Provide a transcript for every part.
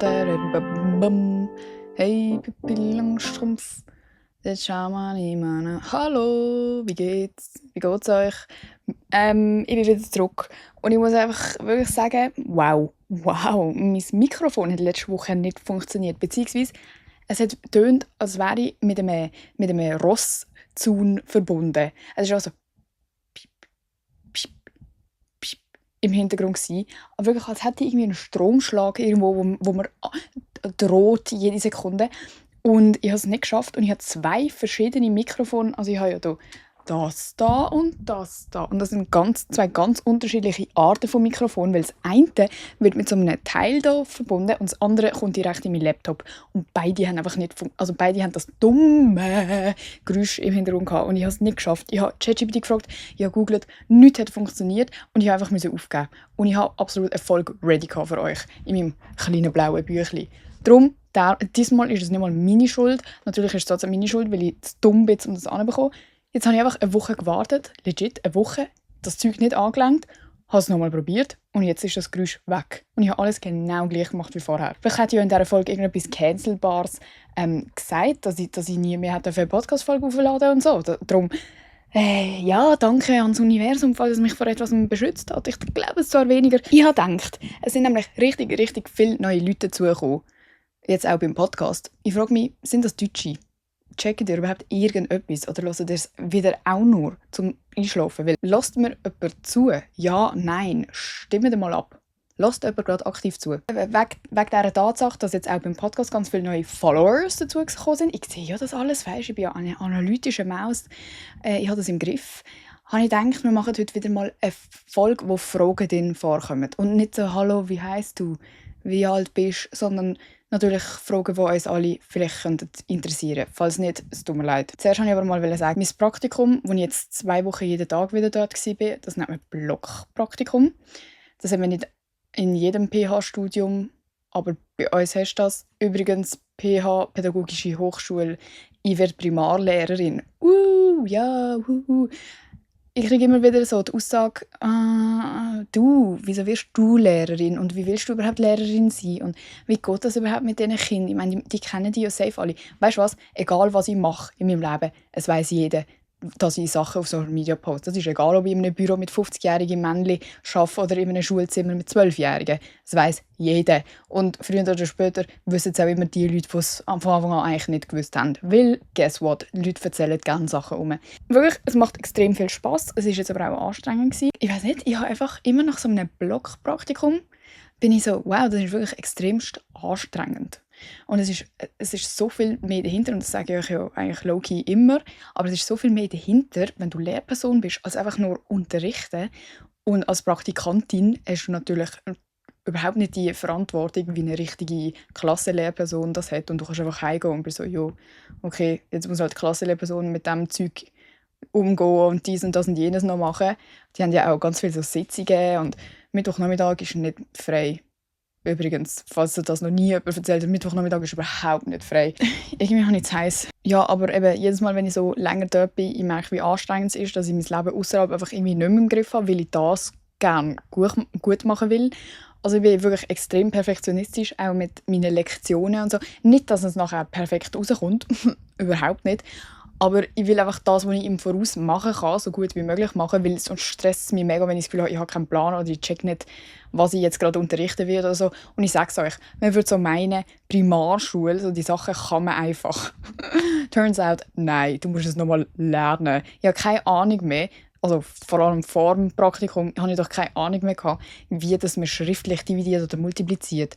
Bum. Hey, Pippi Langstrumpf, jetzt schauen wir niemanden. Hallo, wie geht's? Wie geht's euch? Ich bin wieder zurück und ich muss einfach wirklich sagen, wow, mein Mikrofon hat letzte Woche nicht funktioniert, beziehungsweise es hat getönt, als wäre ich mit einem Rosszaun verbunden. Es war also piep, piep, piep im Hintergrund gewesen. Aber wirklich, als hätte ich irgendwie einen Stromschlag irgendwo, wo man droht jede Sekunde. Und ich habe es nicht geschafft und ich habe 2 verschiedene Mikrofone. Also ich habe ja hier das da und das da. Und das sind 2 ganz unterschiedliche Arten von Mikrofon, weil das eine wird mit so einem Teil hier verbunden und das andere kommt direkt in meinen Laptop. Und beide haben einfach nicht beide haben das dumme Geräusch im Hintergrund gehabt und ich habe es nicht geschafft. Ich habe ChatGPT gefragt, ich habe gegoogelt, nichts hat funktioniert und ich habe einfach aufgeben. Und ich habe absolut eine Folge ready für euch in meinem kleinen blauen Büchlein. Darum, diesmal ist es nicht mal meine Schuld. Natürlich ist es trotzdem meine Schuld, weil ich zu dumm bin, um das anzubekommen. Jetzt habe ich einfach eine Woche gewartet, legit eine Woche, das Zeug nicht angelenkt, habe es nochmal probiert und jetzt ist das Geräusch weg. Und ich habe alles genau gleich gemacht wie vorher. Vielleicht hätte ich ja in dieser Folge irgendetwas Cancelbares gesagt, dass ich nie mehr eine Podcast-Folge aufladen und so. Darum, ja, danke ans Universum, falls es mich vor etwas beschützt hat. Ich glaube es zwar weniger. Ich habe gedacht, es sind nämlich richtig viele neue Leute dazugekommen. Jetzt auch beim Podcast. Ich frage mich, sind das Deutsche? Checkt ihr überhaupt irgendetwas oder hört ihr es wieder auch nur zum Einschlafen? Weil, lasst mir jemand zu? Ja, nein, stimmt mal ab. Lasst jemand gerade aktiv zu. Wegen dieser Tatsache, dass jetzt auch beim Podcast ganz viele neue Followers dazugekommen sind. Ich sehe ja das alles, weißt, ich bin ja eine analytische Maus. Ich habe das im Griff. Habe ich gedacht, wir machen heute wieder mal eine Folge, wo Fragen drin vorkommen. Und nicht so, hallo, wie heisst du? Wie alt bist du? Sondern natürlich Fragen, die uns alle vielleicht interessieren könnten. Falls nicht, es tut mir leid. Zuerst wollte ich aber mal sagen, mein Praktikum, wo ich jetzt 2 Wochen jeden Tag wieder dort war, das nennt man Blockpraktikum. Das haben wir nicht in jedem PH-Studium, aber bei uns hast du das. Übrigens, PH, Pädagogische Hochschule, ich werde Primarlehrerin. Ja. Ich kriege immer wieder so die Aussage, du, wieso wirst du Lehrerin und wie willst du überhaupt Lehrerin sein und wie geht das überhaupt mit diesen Kindern? Ich meine, die kennen die ja safe alle. Weißt du was? Egal, was ich mache in meinem Leben, es weiss jeder, dass ich Sachen auf Social Media poste. Das ist egal, ob ich in einem Büro mit 50-jährigen Männchen arbeite oder in einem Schulzimmer mit 12-Jährigen. Das weiss jeder. Und früher oder später wissen es auch immer die Leute, die es von Anfang an eigentlich nicht gewusst haben. Weil, guess what, Leute erzählen gerne Sachen um. Wirklich, es macht extrem viel Spass. Es war jetzt aber auch anstrengend gewesen. Ich weiss nicht, ich habe einfach immer nach so einem Blockpraktikum bin ich so, wow, das ist wirklich extremst anstrengend. Und es ist so viel mehr dahinter, und das sage ich euch ja eigentlich low-key immer, aber es ist so viel mehr dahinter, wenn du Lehrperson bist, als einfach nur unterrichten. Und als Praktikantin hast du natürlich überhaupt nicht die Verantwortung, wie eine richtige Klassenlehrperson das hat. Und du kannst einfach heimgehen und bist so, ja, okay, jetzt muss halt die Klassenlehrperson mit dem Zeug umgehen und dies und das und jenes noch machen. Die haben ja auch ganz viele so Sitzungen und Mittwochnachmittag ist nicht frei. Übrigens, falls du das noch nie jemand erzählt hat, Mittwochnachmittag ist überhaupt nicht frei. Irgendwie habe ich zu heiß. Ja, aber eben jedes Mal, wenn ich so länger dort bin, ich merke, wie anstrengend es ist, dass ich mein Leben außerhalb einfach irgendwie nicht mehr im Griff habe, weil ich das gerne gut machen will. Also ich bin wirklich extrem perfektionistisch, auch mit meinen Lektionen und so. Nicht, dass es nachher perfekt rauskommt, überhaupt nicht. Aber ich will einfach das, was ich im Voraus machen kann, so gut wie möglich machen, weil sonst stresst es mich mega, wenn ich das Gefühl habe, ich habe keinen Plan oder ich check nicht, was ich jetzt gerade unterrichten will oder so. Und ich sage es euch, man würde so meinen, Primarschule, so die Sachen kann man einfach. Turns out, nein, du musst es nochmal lernen. Ich habe keine Ahnung mehr, also vor allem vor dem Praktikum, habe ich doch keine Ahnung mehr gehabt, wie das man schriftlich dividiert oder multipliziert.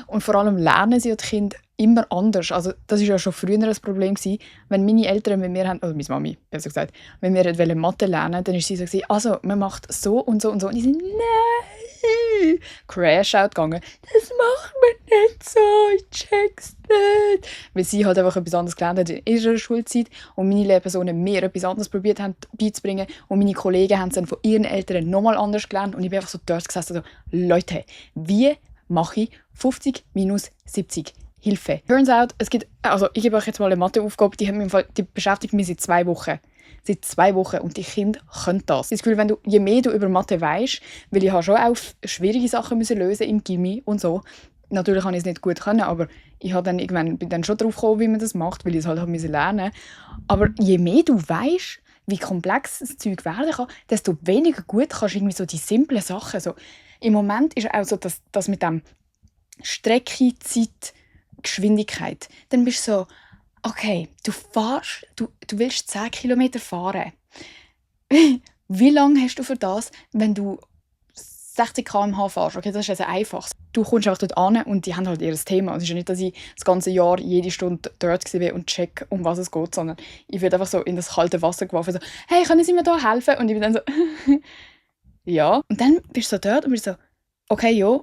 Und vor allem lernen sie die Kinder immer anders. Also das war ja schon früher ein Problem gewesen, wenn meine Eltern mit mir haben, oder meine Mami, besser gesagt, wenn wir Mathe lernen, dann ist sie so gewesen, also man macht so und so und so. Und ich so, nein, Crash-out gegangen. Das macht man nicht so, ich check's nicht. Weil sie halt einfach etwas anderes gelernt hat in ihrer Schulzeit und meine Lehrpersonen mir etwas anderes probiert haben beizubringen und meine Kollegen haben es dann von ihren Eltern nochmal anders gelernt und ich bin einfach so dort gesessen, so, Leute, wie mache ich 50 minus 70? Hilfe. Turns out, ich gebe euch jetzt mal eine Matheaufgabe, die beschäftigt mich seit 2 Wochen. Seit 2 Wochen und die Kinder können das. Ich habe das Gefühl, je mehr du über Mathe weisst, weil ich habe schon auch schwierige Sachen müssen lösen im Gymi und so, natürlich habe ich es nicht gut können, aber ich habe dann irgendwann, bin dann schon drauf gekommen, wie man das macht, weil ich es halt lernen musste. Aber je mehr du weißt, wie komplex das Zeug werden kann, desto weniger gut kannst du irgendwie so die simplen Sachen. So, im Moment ist auch so, dass mit dem Strecke, Zeit, Geschwindigkeit, dann bist du so, okay, du willst 10 Kilometer fahren. Wie lange hast du für das, wenn du 60 km/h fährst? Okay, das ist also einfach. Du kommst einfach dort an und die haben halt ihr Thema. Es ist ja nicht, dass ich das ganze Jahr jede Stunde dort war und check, um was es geht, sondern ich werde einfach so in das kalte Wasser geworfen, so, hey, können Sie mir da helfen? Und ich bin dann so, ja. Und dann bist du so dort und bist so, okay, ja,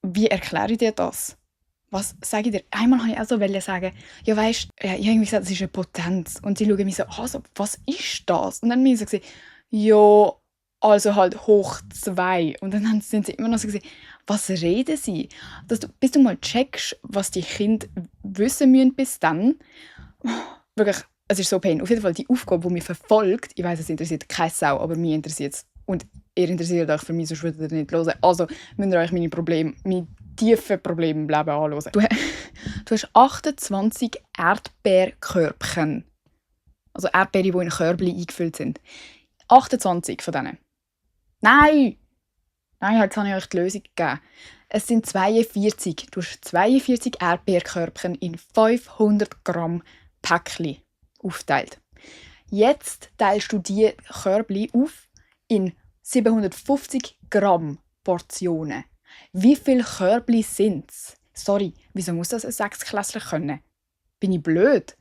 wie erkläre ich dir das? Was sage ich dir? Einmal wollte ich auch so sagen, ja weisst, ja, ich habe irgendwie gesagt, das ist eine Potenz. Und sie schauen mich so an, so, was ist das? Und dann bin ich so, ja, also halt hoch 2. Und dann sind sie immer noch so, was reden sie? Bis du mal checkst, was die Kinder wissen müssen bis dann. Wirklich, es ist so pain. Auf jeden Fall die Aufgabe, die mich verfolgt, ich weiss, es interessiert keine Sau, aber mich interessiert es. Und ihr interessiert euch für mich, sonst würdet ihr nicht hören. Also müsst ihr euch meine tiefen Probleme im Leben anschauen. Du hast 28 Erdbeerkörbchen. Also Erdbeere, die in Körbchen eingefüllt sind. 28 von denen. Nein, jetzt habe ich euch die Lösung gegeben. Es sind 42. Du hast 42 Erdbeerkörbchen in 500 Gramm Päckchen aufgeteilt. Jetzt teilst du diese Körbchen auf in 750 Gramm Portionen. Wie viele Körbchen sind es? Sorry, wieso muss das ein Sechsklässler können? Bin ich blöd?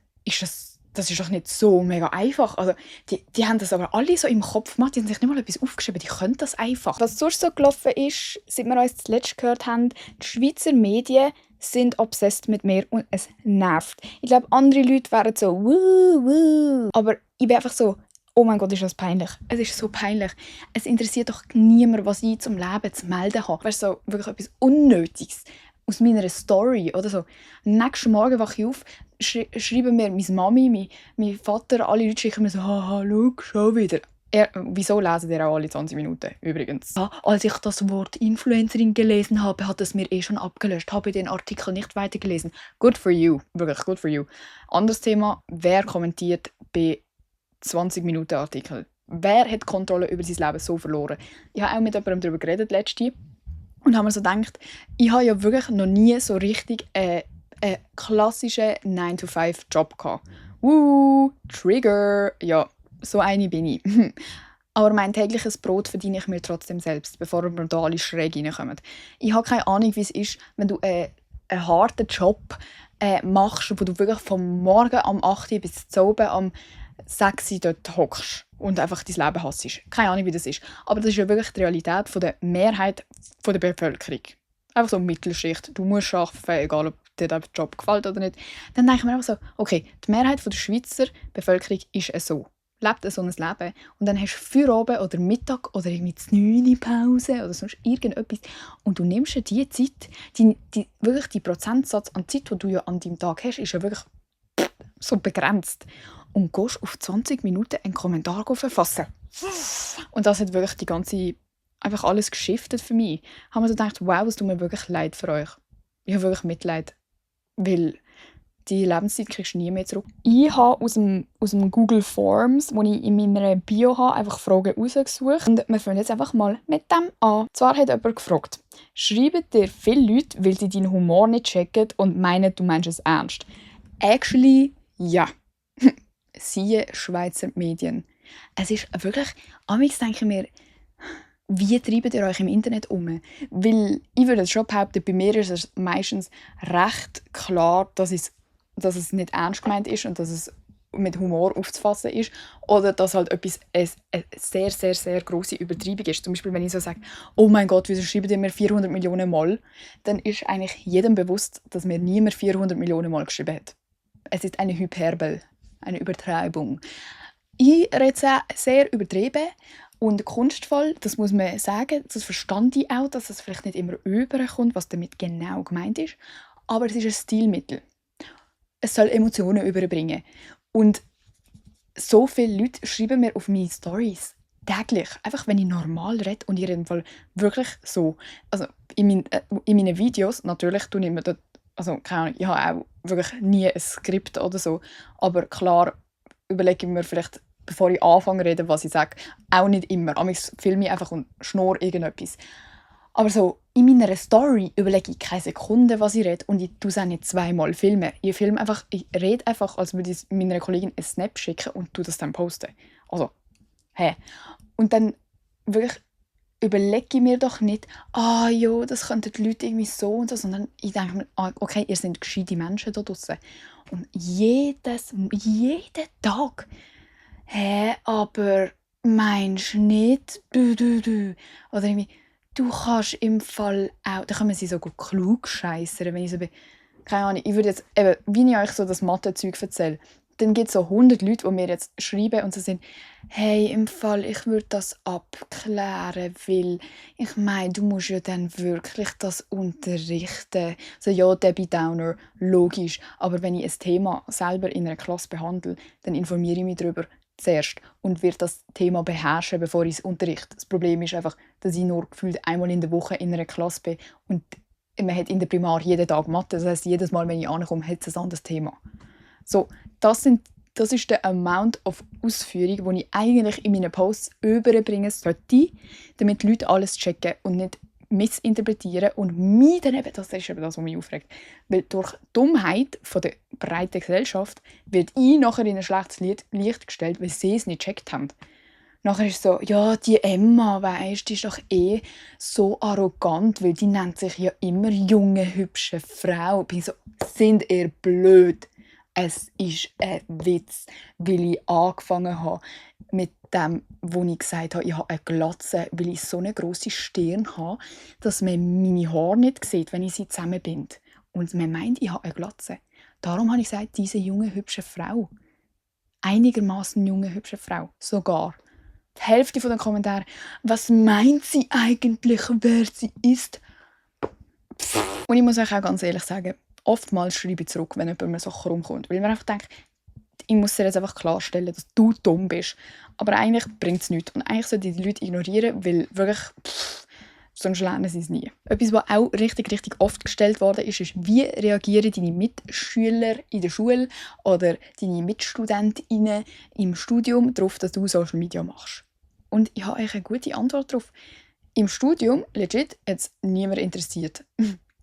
Das ist doch nicht so mega einfach. Also, die haben das aber alle so im Kopf gemacht. Die haben sich nicht mal etwas aufgeschrieben. Die können das einfach. Was sonst so gelaufen ist, seit wir uns zuletzt gehört haben, die Schweizer Medien sind obsessed mit mir und es nervt. Ich glaube, andere Leute wären so wuh. Aber ich bin einfach so, oh mein Gott, ist das peinlich. Es ist so peinlich. Es interessiert doch niemand, was ich zum Leben zu melden habe. Weißt du, so wirklich etwas Unnötiges aus meiner Story oder so. Am nächsten Morgen wache ich auf, schreiben mir meine Mami, mein Vater, alle Leute schicken mir so, haha, schau, schon wieder. Wieso lesen die auch alle 20 Minuten, übrigens? Ja, als ich das Wort Influencerin gelesen habe, hat es mir schon abgelöscht. Habe den Artikel nicht weitergelesen. Good for you. Wirklich, good for you. Anderes Thema, wer kommentiert bei 20 Minuten Artikel? Wer hat Kontrolle über sein Leben so verloren? Ich habe auch mit jemandem darüber geredet, letztens. Und habe mir so gedacht, ich habe ja wirklich noch nie so richtig einen klassischen 9-to-5-Job gehabt. Trigger! Ja, so eine bin ich. Aber mein tägliches Brot verdiene ich mir trotzdem selbst, bevor wir da alle schräg reinkommen. Ich habe keine Ahnung, wie es ist, wenn du einen harten Job machst, wo du wirklich vom Morgen am 8 Uhr bis zum Abend am 6 Uhr dort hockst und einfach dein Leben hasst. Keine Ahnung, wie das ist. Aber das ist ja wirklich die Realität der Mehrheit der Bevölkerung. Einfach so Mittelschicht. Du musst arbeiten, egal ob dir der Job gefällt oder nicht. Dann denke ich mir einfach so, okay, die Mehrheit der Schweizer Bevölkerung ist so. Lebt so ein Leben. Und dann hast du Feierabend oder Mittag oder irgendwie die 9 Pause oder sonst irgendetwas. Und du nimmst dir die Zeit, wirklich die Prozentsatz an Zeit, die du ja an deinem Tag hast, ist ja wirklich so begrenzt. Und gehst auf 20 Minuten einen Kommentar verfassen. Und das hat wirklich einfach alles geschiftet für mich. Ich habe mir so gedacht, wow, es tut mir wirklich leid für euch. Ich habe wirklich Mitleid. Weil die Lebenszeit kriegst du nie mehr zurück. Ich habe aus dem Google Forms, wo ich in meiner Bio habe, einfach Fragen rausgesucht. Und wir fangen jetzt einfach mal mit dem an. Zwar hat jemand gefragt, schreiben dir viele Leute, weil sie deinen Humor nicht checken und meinen, du meinst es ernst? Actually, ja. Siehe Schweizer Medien. Es ist wirklich, amigs denke ich mir, wie treibt ihr euch im Internet um? Weil ich würde schon behaupten, bei mir ist es meistens recht klar, dass es nicht ernst gemeint ist und dass es mit Humor aufzufassen ist. Oder dass halt etwas eine sehr, sehr, sehr grosse Übertreibung ist. Zum Beispiel, wenn ich so sage, oh mein Gott, wieso schreiben die mir 400 Millionen Mal? Dann ist eigentlich jedem bewusst, dass mir niemand 400 Millionen Mal geschrieben hat. Es ist eine Hyperbel. Eine Übertreibung. Ich rede sehr übertrieben und kunstvoll, das muss man sagen. Das verstand ich auch, dass es vielleicht nicht immer überkommt, was damit genau gemeint ist. Aber es ist ein Stilmittel. Es soll Emotionen überbringen. Und so viele Leute schreiben mir auf meine Stories. täglich, einfach wenn ich normal rede und ich rede im Fall wirklich so. Also in meinen Videos, natürlich tue ich mir dort, also keine Ahnung, ich habe auch wirklich nie ein Skript oder so, aber klar überlege ich mir vielleicht, bevor ich anfange zu reden, was ich sage, auch nicht immer. Ich filme ich einfach und schnurre irgendetwas. Aber so in meiner Story überlege ich keine Sekunde, was ich rede und ich tue es auch nicht zweimal filmen. Ich rede einfach, als würde ich meiner Kollegin einen Snap schicken und tue das dann posten. Also, hä? Und dann wirklich überlege ich mir doch nicht, ja, das könnten die Leute irgendwie so und so, sondern ich denke mir, okay, ihr seid gescheite Menschen da draussen. Und jeden Tag, hä, aber meinst du nicht, oder irgendwie, du kannst im Fall auch, da können sie so gut klugscheissern, wenn ich so bin, keine Ahnung, ich würde jetzt, eben, wie ich euch so das Mathe-Zeug erzähle, dann gibt es so 100 Leute, die mir jetzt schreiben und so sind, hey, im Fall, ich würde das abklären, weil ich meine, du musst ja dann wirklich das unterrichten. So, ja, Debbie Downer, logisch. Aber wenn ich ein Thema selber in einer Klasse behandle, dann informiere ich mich darüber zuerst und werde das Thema beherrschen, bevor ich es unterrichte. Das Problem ist einfach, dass ich nur gefühlt einmal in der Woche in einer Klasse bin und man hat in der Primar jeden Tag Mathe. Das heisst, jedes Mal, wenn ich ankomme, hat es ein anderes Thema. So, das ist der Amount of Ausführung, die ich eigentlich in meinen Posts überbringen sollte, damit die Leute alles checken und nicht missinterpretieren und mich dann eben, das ist eben das, was mich aufregt. Weil durch die Dummheit von der breiten Gesellschaft wird ich nachher in ein schlechtes Licht gestellt, weil sie es nicht gecheckt haben. Nachher ist es so, ja, die Emma, weisst, die ist doch so arrogant, weil die nennt sich ja immer junge, hübsche Frau. Ich bin so, sind ihr blöd? Es ist ein Witz, weil ich angefangen habe mit dem, wo ich gesagt habe, ich habe eine Glatze, weil ich so eine grosse Stirn habe, dass man meine Haare nicht sieht, wenn ich sie zusammenbinde. Und man meint, ich habe eine Glatze. Darum habe ich gesagt, diese junge, hübsche Frau. Einigermaßen junge, hübsche Frau. Sogar. Die Hälfte der Kommentare, was meint sie eigentlich, wer sie ist? Und ich muss euch auch ganz ehrlich sagen, oftmals schreibe ich zurück, wenn jemand mir so krumm kommt. Weil ich mir einfach denke, ich muss dir jetzt einfach klarstellen, dass du dumm bist. Aber eigentlich bringt es nichts. Und eigentlich sollte ich die Leute ignorieren, weil wirklich, sonst lernen sie es nie. Etwas, was auch richtig oft gestellt worden ist, wie reagieren deine Mitschüler in der Schule oder deine MitstudentInnen im Studium darauf, dass du Social Media machst? Und ich habe eigentlich eine gute Antwort darauf. Im Studium, legit, hat es niemand interessiert.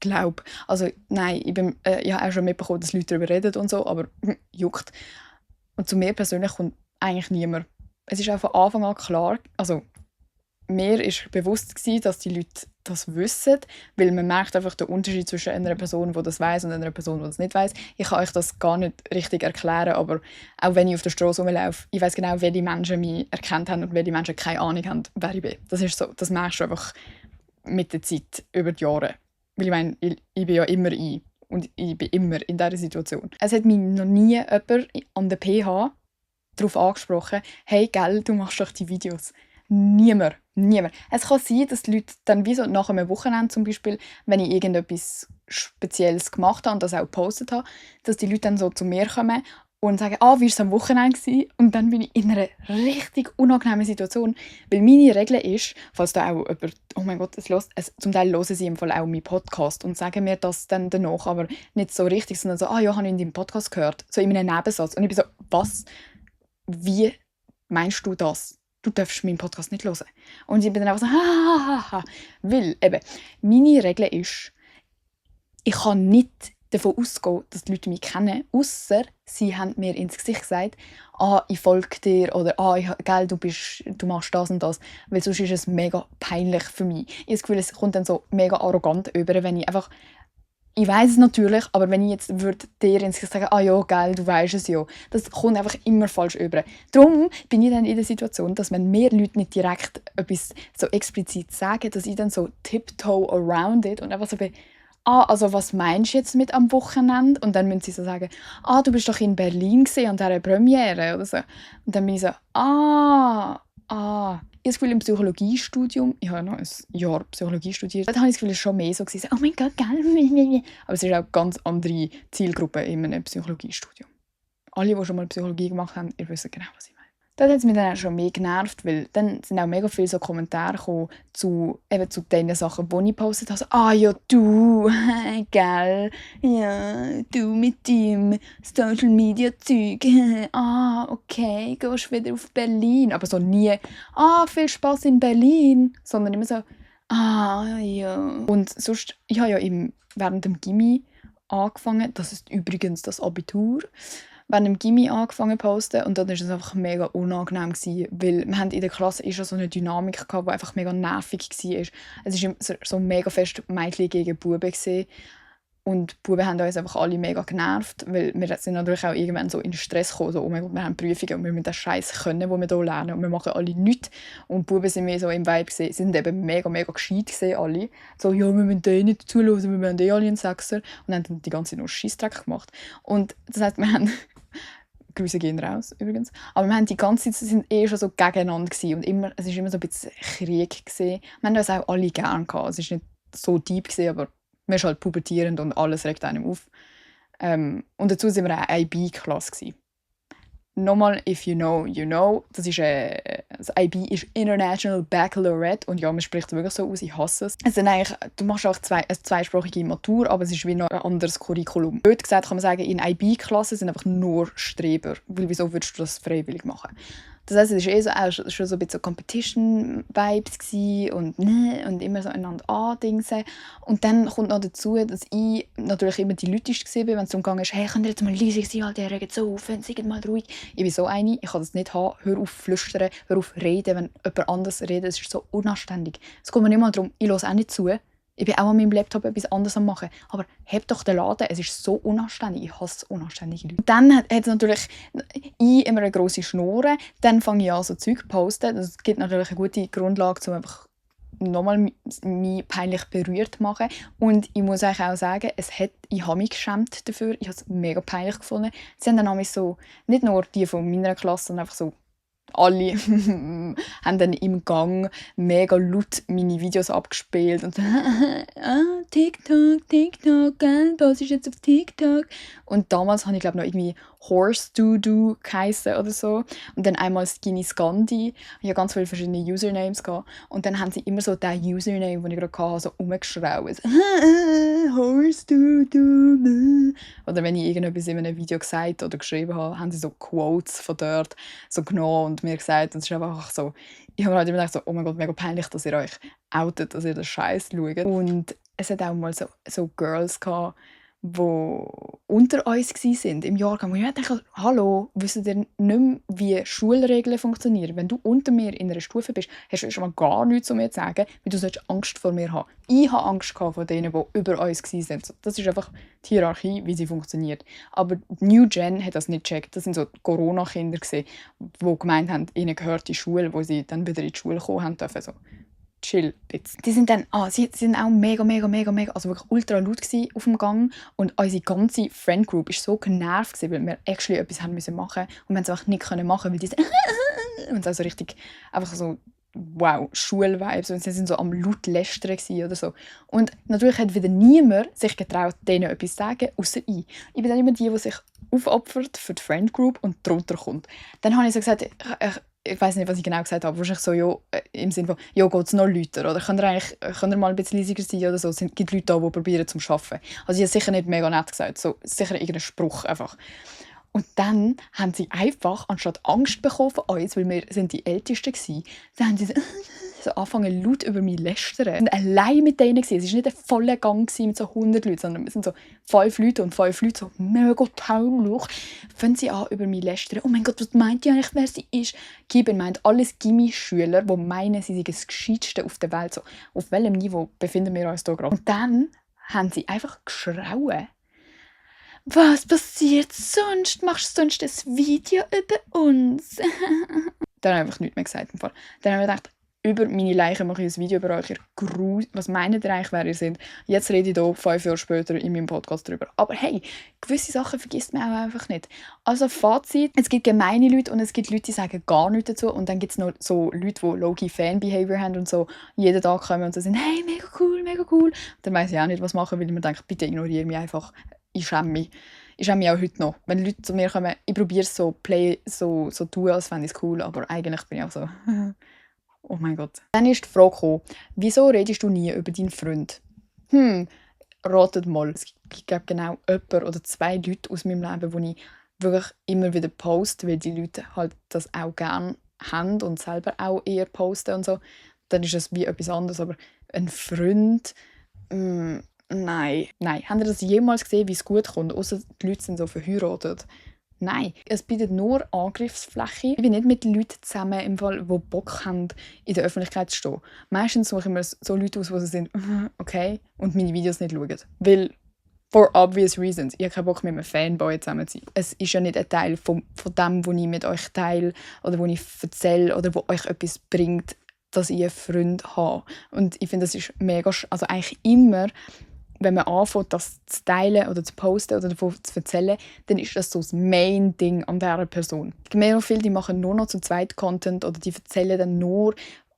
Glaub. Also nein, ich habe auch schon mitbekommen, dass Leute darüber reden und so, aber juckt. Und zu mir persönlich kommt eigentlich niemand. Es ist auch von Anfang an klar, also mir war bewusst gewesen, dass die Leute das wissen, weil man merkt einfach den Unterschied zwischen einer Person, die das weiß, und einer Person, die das nicht weiß. Ich kann euch das gar nicht richtig erklären, aber auch wenn ich auf der Straße rumlaufe, ich weiß genau, welche Menschen mich erkannt haben und welche Menschen keine Ahnung haben, wer ich bin. Das ist so, das merkst du einfach mit der Zeit, über die Jahre. Weil ich meine, ich bin ja immer ich und ich bin immer in dieser Situation. Es hat mich noch nie jemand an der PH darauf angesprochen, hey, gell, du machst doch die Videos. Niemand. Es kann sein, dass die Leute dann wie so nach einem Wochenende zum Beispiel, wenn ich irgendetwas Spezielles gemacht habe und das auch gepostet habe, dass die Leute dann so zu mir kommen und sagen, wie war es am Wochenende gewesen? Und dann bin ich in einer richtig unangenehmen Situation, weil meine Regel ist, falls da auch jemand, oh mein Gott, zum Teil hören sie im Fall auch meinen Podcast und sagen mir das dann danach, aber nicht so richtig, sondern so, ja, habe ich in deinem Podcast gehört, so in einem Nebensatz. Und ich bin so, was? Wie meinst du das? Du darfst meinen Podcast nicht hören. Und ich bin dann einfach so, weil eben, meine Regel ist, ich kann nicht davon ausgehen, dass die Leute mich kennen, ausser sie haben mir ins Gesicht gesagt, ich folge dir oder gell, du machst das und das, weil sonst ist es mega peinlich für mich. Ich habe das Gefühl, es kommt dann so mega arrogant über, wenn ich einfach, ich weiss es natürlich, aber wenn ich jetzt dir ins Gesicht sagen, ja, geil, du weisst es ja, das kommt einfach immer falsch über. Darum bin ich dann in der Situation, dass wenn mehr Leute nicht direkt etwas so explizit sagen, dass ich dann so tiptoe around it und einfach so bin, also was meinst du jetzt mit am Wochenende? Und dann müssen sie so sagen, du bist doch in Berlin an dieser Premiere oder so. Und dann bin ich so, Ich habe das Gefühl, im Psychologiestudium, ich habe noch ein Jahr Psychologie studiert, da habe ich das Gefühl, es war schon mehr so gewesen, oh mein Gott, geil. Aber es ist auch eine ganz andere Zielgruppe in einem Psychologiestudium. Alle, die schon mal Psychologie gemacht haben, ihr wisst genau, was ich meine. Dort hat es mich dann auch schon mehr genervt, weil dann sind auch mega viele so Kommentare gekommen zu den Sachen, die ich gepostet habe. So, «Ah ja, du, gell, ja, du mit deinem Social-Media-Zeug, okay, gehst wieder auf Berlin.» Aber so nie «Viel Spaß in Berlin», sondern immer so ja. Und sonst, ich habe ja während dem Gymi angefangen, das ist übrigens das Abitur, während dem Gymi angefangen zu posten und dann war es einfach mega unangenehm gewesen, weil wir haben in der Klasse schon so eine Dynamik gehabt, die einfach mega nervig war. Es war so mega fest Mädchen gegen Buben gewesen. Und die Buben haben uns einfach alle mega genervt, weil wir sind natürlich auch irgendwann so in Stress gekommen, so, oh mein Gott, wir haben Prüfungen und wir müssen den Scheiß können, den wir hier lernen und wir machen alle nichts. Und die Buben sind mehr so im Vibe gewesen, sie sind eben mega, mega gescheit gewesen, alle. So, ja, wir müssen denen nicht zuhören, wir müssen alle einen Sechser. Und haben dann die ganze Zeit nur Scheissdreck gemacht. Und das heisst, wir haben Grüße gehen raus, übrigens. Aber wir haben die ganze Zeit sind schon so gegeneinander gewesen. Und es war immer so ein bisschen Krieg gewesen. Wir haben uns auch alle gerne gehabt. Es war nicht so deep gewesen, aber man ist halt pubertierend und alles regt einem auf. Und dazu waren wir eine IB-Klasse. Nochmal, if you know, you know. Das IB ist International Baccalaureate und ja, man spricht es wirklich so aus, ich hasse es. Du machst auch eine zweisprachige Matur, aber es ist wie noch ein anderes Curriculum. Blöd gesagt kann man sagen, in IB-Klassen sind einfach nur Streber, weil wieso würdest du das freiwillig machen? Das heisst, es war auch schon so ein bisschen Competition-Vibes und immer so einander andingsen. Und dann kommt noch dazu, dass ich natürlich immer die Leute war, wenn es darum ging, «Hey, könnt ihr jetzt mal leise sein, Alter, ihr regt so auf, seid mal ruhig.» Ich bin so eine, ich kann das nicht haben. Hör auf flüstern, hör auf reden, wenn jemand anderes redet. Es ist so unanständig. Es geht mir nicht mal darum, ich höre auch nicht zu. Ich bin auch an meinem Laptop etwas anderes am machen. Aber heb doch den Laden, es ist so unanständig. Ich hasse unanständige Leute. Dann hat es natürlich immer eine grosse Schnurre. Dann fange ich an, so Zeug zu posten. Das gibt natürlich eine gute Grundlage, um einfach nochmal mich peinlich berührt zu machen. Und ich muss euch auch sagen, ich habe mich geschämt dafür. Ich habe es mega peinlich gefunden. Sie haben dann nämlich so, nicht nur die von meiner Klasse, sondern einfach so alle haben dann im Gang mega laut meine Videos abgespielt und so TikTok, gell, was ist jetzt auf TikTok? Und damals habe ich glaube noch irgendwie Horse Doo geheissen oder so. Und dann einmal Skinny Scandi. Ich hatte ganz viele verschiedene Usernames gehabt. Und dann haben sie immer so den Username, den ich gerade hatte, so rumgeschraubt. Horse Doo. Oder wenn ich irgendetwas in einem Video gesagt oder geschrieben habe, haben sie so Quotes von dort so genommen und mir gesagt. Und es ist einfach so, ich habe halt immer gedacht, so, oh mein Gott, mega peinlich, dass ihr euch outet, dass ihr den Scheiß schaut. Und es hat auch mal so Girls gehabt, die unter uns waren im Jahrgang. Und ich dachte, hallo, wisst ihr nicht mehr, wie Schulregeln funktionieren? Wenn du unter mir in einer Stufe bist, hast du schon mal gar nichts zu mir zu sagen, weil du sollst Angst vor mir haben. Ich hatte Angst vor denen, die über uns waren. Das ist einfach die Hierarchie, wie sie funktioniert. Aber die New Gen hat das nicht gecheckt. Das waren so Corona-Kinder, die gemeint haben, ihnen gehört die Schule, wo sie dann wieder in die Schule kommen dürfen. So. Chill bisschen. Die sind dann, sie sind auch mega, also wirklich ultra laut auf dem Gang und unsere ganze Friend-Group war so genervt, weil wir actually etwas haben müssen machen und wir haben es einfach nicht machen, weil die so und also richtig einfach so wow, Schulvibes und sie sind so am laut lästern oder so. Und natürlich hat wieder niemand sich getraut, denen etwas zu sagen, außer ich. Ich bin dann immer die sich aufopfert für die Friend-Group und drunter kommt. Dann habe ich so gesagt, ich weiß nicht, was ich genau gesagt habe, wahrscheinlich so, ja, im Sinne von, ja, geht es noch lauter? Oder könnt ihr mal ein bisschen leisiger sein oder so? Es gibt Leute da, die probieren zu arbeiten. Also ich habe sicher nicht mega nett gesagt, so, sicher irgendein Spruch einfach. Und dann haben sie einfach, anstatt Angst bekommen von uns, weil wir sind die Ältesten waren, dann haben sie so angefangen laut über mich zu lästern. Und allein mit denen gewesen. Es war nicht ein voller Gang mit so 100 Leuten, sondern es sind so 5 Leute und 5 Leute so mega peinlich. Fangen sie an über mich zu lästern. Oh mein Gott, was meint ihr eigentlich, wer sie ist? Kibin meint alles Gimmi-Schüler, die meinen, sie sind das Gescheitste auf der Welt. So, auf welchem Niveau befinden wir uns hier gerade? Und dann haben sie einfach geschrauen. Was passiert sonst? Machst du sonst ein Video über uns? Dann habe ich einfach nichts mehr gesagt. Im Fall. Dann habe ich gedacht, über meine Leiche mache ich ein Video über euch. Was meint ihr eigentlich, wer ihr seid? Jetzt rede ich hier 5 Jahre später in meinem Podcast darüber. Aber hey, gewisse Sachen vergisst man auch einfach nicht. Also Fazit, es gibt gemeine Leute und es gibt Leute, die sagen gar nichts dazu. Und dann gibt es noch so Leute, die low-key Fan-Behavior haben und so jeden Tag kommen und so sind, hey, mega cool. Und dann weiss ich auch nicht, was machen, weil ich mir denke, bitte ignoriere mich einfach. Ich schäme mich. Ist auch mir auch heute noch. Wenn Leute zu mir kommen, ich probiere es so tun, als fände ich es cool, aber eigentlich bin ich auch so, oh mein Gott. Dann ist die Frage gekommen, wieso redest du nie über deinen Freund? Ratet mal. Es gibt glaub, genau jemand oder 2 Leute aus meinem Leben, wo ich wirklich immer wieder poste, weil die Leute halt das auch gerne haben und selber auch eher posten und so. Dann ist es wie etwas anderes. Aber ein Freund, nein. Habt ihr das jemals gesehen, wie es gut kommt? Außer die Leute sind so verheiratet. Nein, es bietet nur Angriffsfläche. Ich bin nicht mit Leuten zusammen, im Fall, die Bock haben, in der Öffentlichkeit zu stehen. Meistens suche ich mir so Leute aus, die so sind, okay, und meine Videos nicht schauen. Weil, for obvious reasons, ich habe keinen Bock mit einem Fanboy zusammen zu sein. Es ist ja nicht ein Teil von dem, was ich mit euch teile oder was ich erzähle oder was euch etwas bringt, dass ich einen Freund habe. Und ich finde, das ist mega, also eigentlich immer, wenn man anfängt, das zu teilen oder zu posten oder davon zu erzählen, dann ist das so das Main-Ding an dieser Person. Ich merke viele, die machen nur noch zu zweit Content oder die erzählen dann nur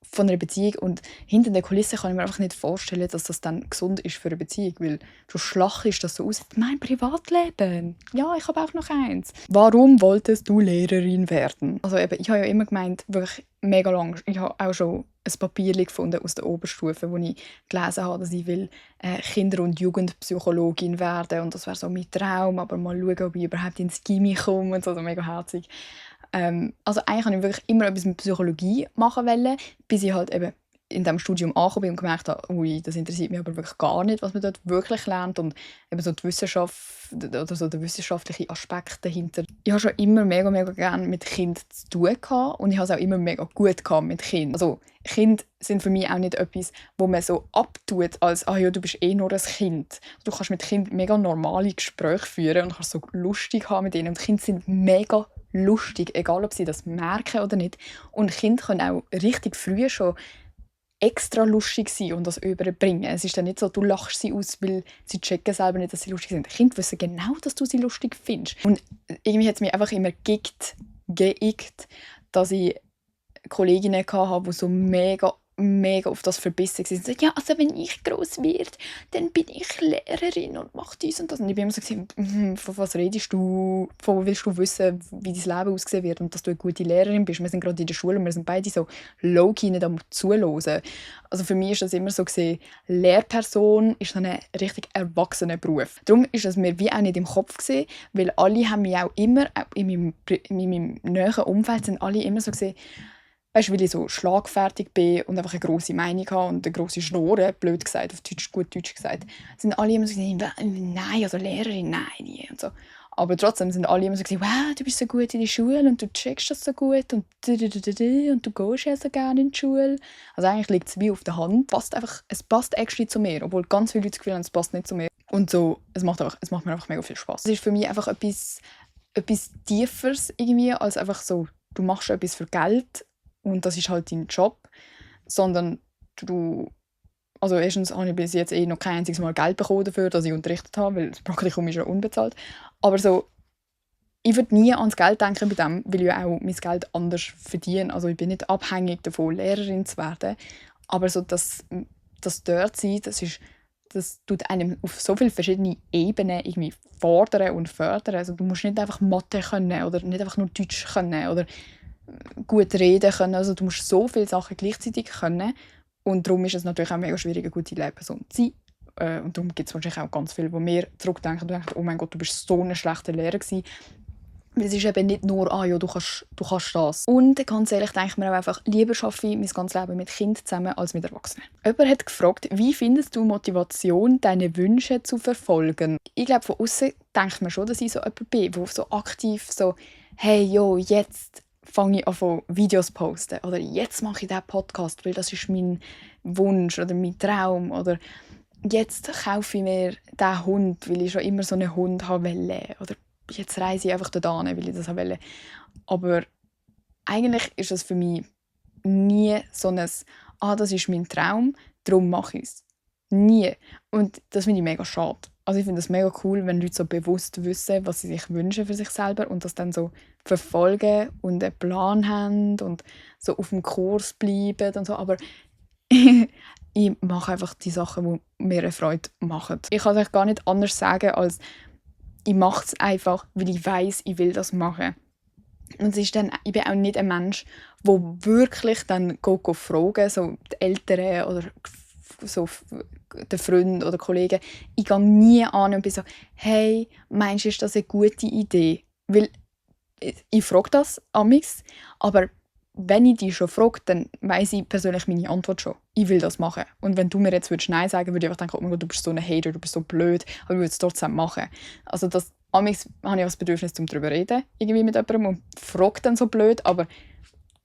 von einer Beziehung und hinter der Kulisse kann ich mir einfach nicht vorstellen, dass das dann gesund ist für eine Beziehung, weil du schlachst das so aus. Mein Privatleben. Ja, ich habe auch noch eins. Warum wolltest du Lehrerin werden? Also eben, ich habe ja immer gemeint, wirklich mega lang. Ich habe auch schon ein Papier gefunden aus der Oberstufe, wo ich gelesen habe, dass ich will, Kinder- und Jugendpsychologin werden und das wäre so mein Traum, aber mal schauen, ob ich überhaupt ins Gymi komme und so, also mega herzig. Also eigentlich wollte ich wirklich immer etwas mit Psychologie machen wollen, bis ich halt eben in diesem Studium angekommen bin und gemerkt habe, ui, das interessiert mich aber wirklich gar nicht, was man dort wirklich lernt und eben so die Wissenschaft oder so der wissenschaftliche Aspekt dahinter. Ich habe schon immer mega gerne mit Kindern zu tun gehabt und ich habe es auch immer mega gut gehabt mit Kindern. Also Kinder sind für mich auch nicht etwas, wo man so abtut, als «Ah ja, du bist eh nur ein Kind». Du kannst mit Kindern mega normale Gespräche führen und kannst so lustig haben mit ihnen und Kinder sind mega lustig, egal ob sie das merken oder nicht. Und Kinder können auch richtig früh schon extra lustig sein und das überbringen. Es ist dann nicht so, du lachst sie aus, weil sie checken selber nicht, dass sie lustig sind. Kinder wissen genau, dass du sie lustig findest. Und irgendwie hat es mich einfach immer geickt, dass ich Kolleginnen hatte, die so mega auf das verbissen waren. So, ja, also wenn ich gross werde, dann bin ich Lehrerin und mache dies und das. Und ich bin immer so, von was redest du? Von wo willst du wissen, wie dein Leben aussehen wird und dass du eine gute Lehrerin bist? Wir sind gerade in der Schule und wir sind beide so low-key nicht am Zuhören. Also für mich ist das immer so gesehen, Lehrperson ist so ein richtig erwachsener Beruf. Darum ist es mir wie auch nicht im Kopf gesehen, weil alle haben mich auch immer, auch in meinem näheren Umfeld sind alle immer so gesehen, weißt du, weil ich so schlagfertig bin und einfach eine grosse Meinung habe und eine grosse Schnurre, blöd gesagt, auf Deutsch, gut Deutsch gesagt, sind alle immer so gesagt, nein, also Lehrerin, nein, nie und so. Aber trotzdem sind alle immer so gesagt, wow, du bist so gut in der Schule und du checkst das so gut und du gehst ja so gerne in die Schule. Also eigentlich liegt es wie auf der Hand. Es passt actually zu mir, obwohl ganz viele Leute das Gefühl haben, es passt nicht zu mir. Und so, es macht mir einfach mega viel Spaß. Es ist für mich einfach etwas Tieferes irgendwie, als einfach so, du machst etwas für Geld und das ist halt dein Job, sondern also erstens habe ich bis jetzt noch kein einziges Mal Geld bekommen dafür, dass ich unterrichtet habe, weil das Praktikum ist ja unbezahlt. Aber so, ich würde nie ans Geld denken bei dem, weil ich ja auch mein Geld anders verdiene. Also ich bin nicht abhängig davon, Lehrerin zu werden. Aber so das dort sein, das tut einem auf so viele verschiedene Ebenen irgendwie fordern und fördern. Also du musst nicht einfach Mathe können oder nicht einfach nur Deutsch können oder gut reden können. Also du musst so viele Sachen gleichzeitig können. Und darum ist es natürlich auch mega schwierig, eine gute Lehrperson zu sein. Und darum gibt es wahrscheinlich auch ganz viele, die mir zurückdenken und denken, oh mein Gott, du bist so ein schlechter Lehrer gewesen. Weil es ist eben nicht nur, ja, du kannst das. Und ganz ehrlich denke ich mir auch einfach, lieber arbeite ich mein ganzes Leben mit Kindern zusammen als mit Erwachsenen. Jemand hat gefragt, wie findest du Motivation, deine Wünsche zu verfolgen? Ich glaube, von außen denkt man schon, dass ich so jemand bin, der so aktiv so, hey, jo, jetzt fange ich an, Videos zu posten. Oder jetzt mache ich diesen Podcast, weil das ist mein Wunsch oder mein Traum. Oder jetzt kaufe ich mir diesen Hund, weil ich schon immer so einen Hund haben wollte. Oder jetzt reise ich einfach dorthin, weil ich das haben wollte. Aber eigentlich ist das für mich nie so ein das ist mein Traum, darum mache ich es. Nie. Und das finde ich mega schade. Also ich finde es mega cool, wenn Leute so bewusst wissen, was sie sich wünschen für sich selber und das dann so verfolgen und einen Plan haben und so auf dem Kurs bleiben und so. Aber ich mache einfach die Sachen, die mir eine Freude machen. Ich kann es euch gar nicht anders sagen, als ich mache es einfach, weil ich weiss, ich will das machen. Und es ist dann, ich bin auch nicht ein Mensch, der wirklich dann fragen, so die Eltern oder so den Freund oder Kollegen. Ich gehe nie an und bin so, hey, meinst du, ist das eine gute Idee? Weil ich frage das amigs, aber wenn ich dich schon frage, dann weiss ich persönlich meine Antwort schon. Ich will das machen. Und wenn du mir jetzt Nein sagen würdest, würde ich einfach denken, oh mein Gott, du bist so ein Hater, du bist so blöd, aber ich würde es trotzdem machen. Also das, amigs habe ich auch das Bedürfnis, darüber zu reden, irgendwie mit jemandem und frage dann so blöd, aber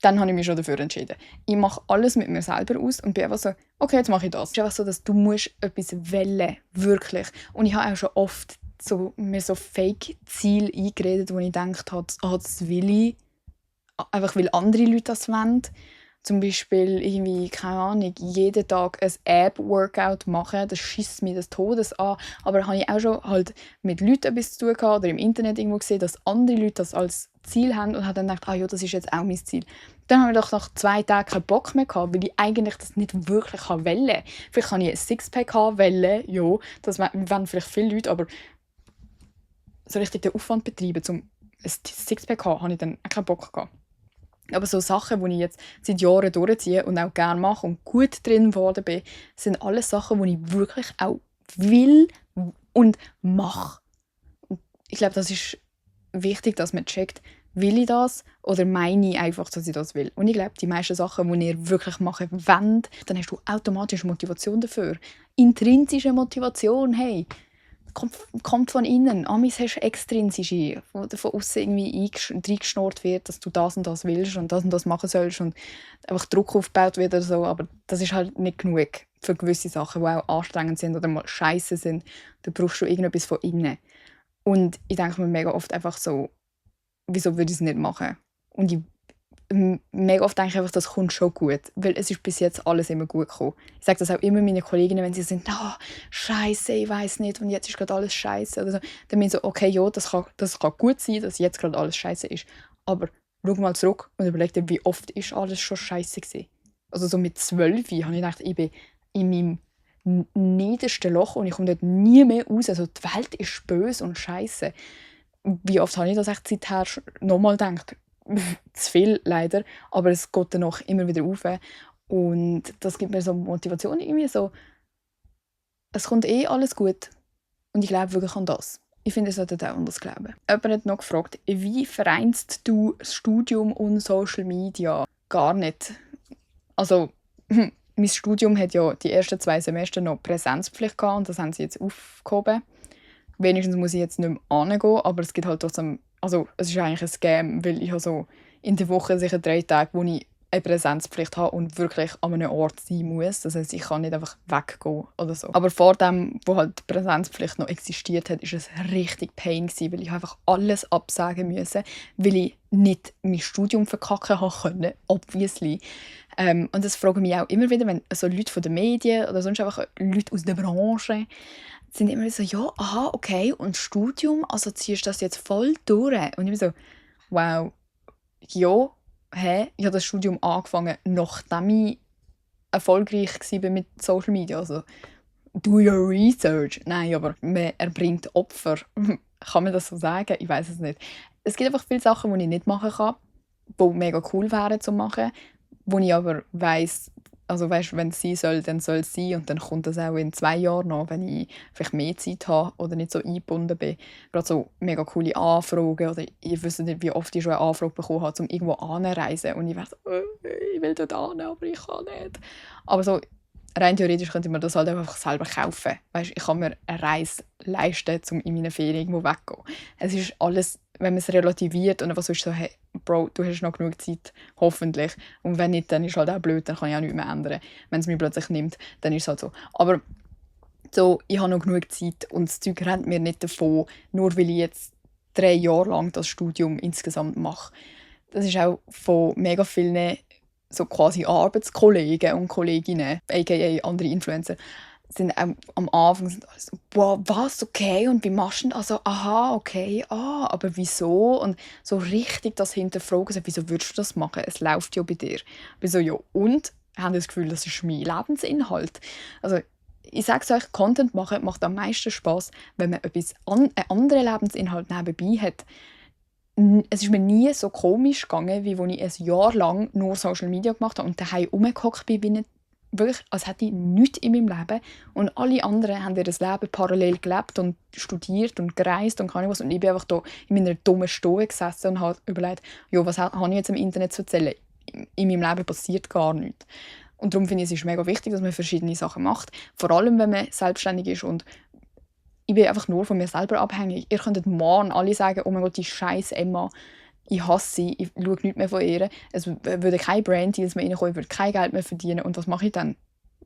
dann habe ich mich schon dafür entschieden. Ich mache alles mit mir selber aus und bin einfach so, okay, jetzt mache ich das. Es ist einfach so, dass du musst etwas wollen, wirklich. Und ich habe auch schon oft mir so Fake-Ziele eingeredet, wo ich gedacht habe, das will ich, einfach weil andere Leute das wollen. Zum Beispiel irgendwie, keine Ahnung, jeden Tag ein Ab-Workout machen, das schießt mir des Todes an. Aber habe ich auch schon halt mit Leuten etwas zu tun gehabt oder im Internet irgendwo gesehen, dass andere Leute das als Ziel haben und habe dann gedacht, ja, das ist jetzt auch mein Ziel. Dann habe ich doch nach 2 Tagen keinen Bock mehr gehabt, weil ich eigentlich das nicht wirklich wollte. Vielleicht kann ich ein Sixpack wollen, ja, das wollen vielleicht viele Leute, aber so richtig den Aufwand betreiben, um ein Sixpack zu haben, habe ich dann auch keinen Bock gehabt. Aber so Sachen, die ich jetzt seit Jahren durchziehe und auch gerne mache und gut drin geworden bin, sind alles Sachen, die ich wirklich auch will und mache. Und ich glaube, das ist wichtig, dass man checkt, will ich das oder meine ich einfach, dass ich das will. Und ich glaube, die meisten Sachen, die ihr wirklich machen wollt, dann hast du automatisch Motivation dafür. Intrinsische Motivation, hey, kommt von innen. Amis hast du extrinsische, wo von außen irgendwie reingeschnurrt wird, dass du das und das willst und das machen sollst und einfach Druck aufgebaut wird oder so. Aber das ist halt nicht genug für gewisse Sachen, die auch anstrengend sind oder mal scheiße sind. Da brauchst du irgendetwas von innen. Und ich denke mir mega oft einfach so, wieso würde ich es nicht machen? Und mega oft denke ich einfach, das kommt schon gut, weil es ist bis jetzt alles immer gut gekommen. Ich sage das auch immer meinen Kolleginnen, wenn sie sind, scheiße, ich weiß nicht und jetzt ist gerade alles scheiße oder so. Dann bin ich so, okay, ja, das kann gut sein, dass jetzt gerade alles scheiße ist, aber schau mal zurück und überleg dir, wie oft ist alles schon scheiße gewesen. Also so mit 12 habe ich gedacht, ich bin in meinem niedersten Loch und ich komme dort nie mehr raus. Also die Welt ist böse und scheiße. Wie oft habe ich das echt seither nochmal gedacht? Zu viel, leider. Aber es geht dann noch immer wieder rauf. Und das gibt mir so Motivation irgendwie so, es kommt alles gut. Und ich glaube wirklich an das. Ich finde, ihr solltet auch an das glauben. Jemand hat noch gefragt, wie vereinst du das Studium und Social Media? Gar nicht. Also, mein Studium hat ja die ersten 2 Semester noch Präsenzpflicht gehabt und das haben sie jetzt aufgehoben. Wenigstens muss ich jetzt nicht mehr hingehen, aber es gibt halt trotzdem, also es ist eigentlich ein Scam, weil ich habe so in der Woche sicher 3 Tage, wo ich eine Präsenzpflicht habe und wirklich an einem Ort sein muss. Das heisst, ich kann nicht einfach weggehen oder so. Aber vor dem, wo halt die Präsenzpflicht noch existiert hat, ist es richtig Pain gewesen, weil ich einfach alles absagen musste, weil ich nicht mein Studium verkacken konnte, obviously. Und das fragen mich auch immer wieder, wenn so Leute von den Medien oder sonst einfach Leute aus der Branche sind immer so, ja, aha, okay, und Studium, also ziehst du das jetzt voll durch? Und ich bin so, wow, ja, ich habe das Studium angefangen, nachdem ich erfolgreich war mit Social Media. Also, do your research. Nein, aber man erbringt Opfer. Kann man das so sagen? Ich weiß es nicht. Es gibt einfach viele Sachen, die ich nicht machen kann, die mega cool wären zu machen, wo ich aber weiss, also weißt, wenn es sein soll, dann soll es sein und dann kommt das auch in 2 Jahren noch, wenn ich vielleicht mehr Zeit habe oder nicht so eingebunden bin. Gerade so mega coole Anfragen oder ich weiß nicht, wie oft ich schon eine Anfrage bekommen habe, um irgendwo anzureisen und ich wäre so, ich will dort hin, aber ich kann nicht. Aber so rein theoretisch könnte man das halt einfach selber kaufen. Weißt, ich kann mir eine Reise leisten, um in meinen Ferien irgendwo wegzugehen. Es ist alles, wenn man es relativiert und einfach so ist so, hey, Bro, du hast noch genug Zeit, hoffentlich. Und wenn nicht, dann ist es halt auch blöd, dann kann ich auch nichts mehr ändern. Wenn es mich plötzlich nimmt, dann ist es halt so. Aber so, ich habe noch genug Zeit und das Zeug rennt mir nicht davon, nur weil ich jetzt 3 Jahre lang das Studium insgesamt mache. Das ist auch von mega vielen so quasi Arbeitskollegen und Kolleginnen, aka andere Influencer, sind auch am Anfang so, wow, was, okay, und wie machst du das? Also, aha, okay, aber wieso? Und so richtig das hinterfragen, so, wieso würdest du das machen? Es läuft ja bei dir. Ich bin so, ja, und? Haben das Gefühl, das ist mein Lebensinhalt? Also, ich sage es euch, Content machen macht am meisten Spass, wenn man einen anderen Lebensinhalt nebenbei hat. Es ist mir nie so komisch gegangen, wie als ich ein Jahr lang nur Social Media gemacht habe und daheim rumgehockt bin, wirklich, als hätte ich nichts in meinem Leben. Und alle anderen haben ihr Leben parallel gelebt und studiert und gereist und keine was. Und ich bin einfach da in meiner dummen Stuhl gesessen und habe überlegt, ja, was habe ich jetzt im Internet zu erzählen? In meinem Leben passiert gar nichts. Und darum finde ich, es ist mega wichtig, dass man verschiedene Sachen macht. Vor allem, wenn man selbstständig ist. Und ich bin einfach nur von mir selber abhängig. Ihr könntet morgen alle sagen, oh mein Gott, die scheiß Emma, ich hasse sie, ich schaue nichts mehr von ihr. Es würde keine Brand-Deals mehr reinkommen, ich würde kein Geld mehr verdienen. Und was mache ich dann?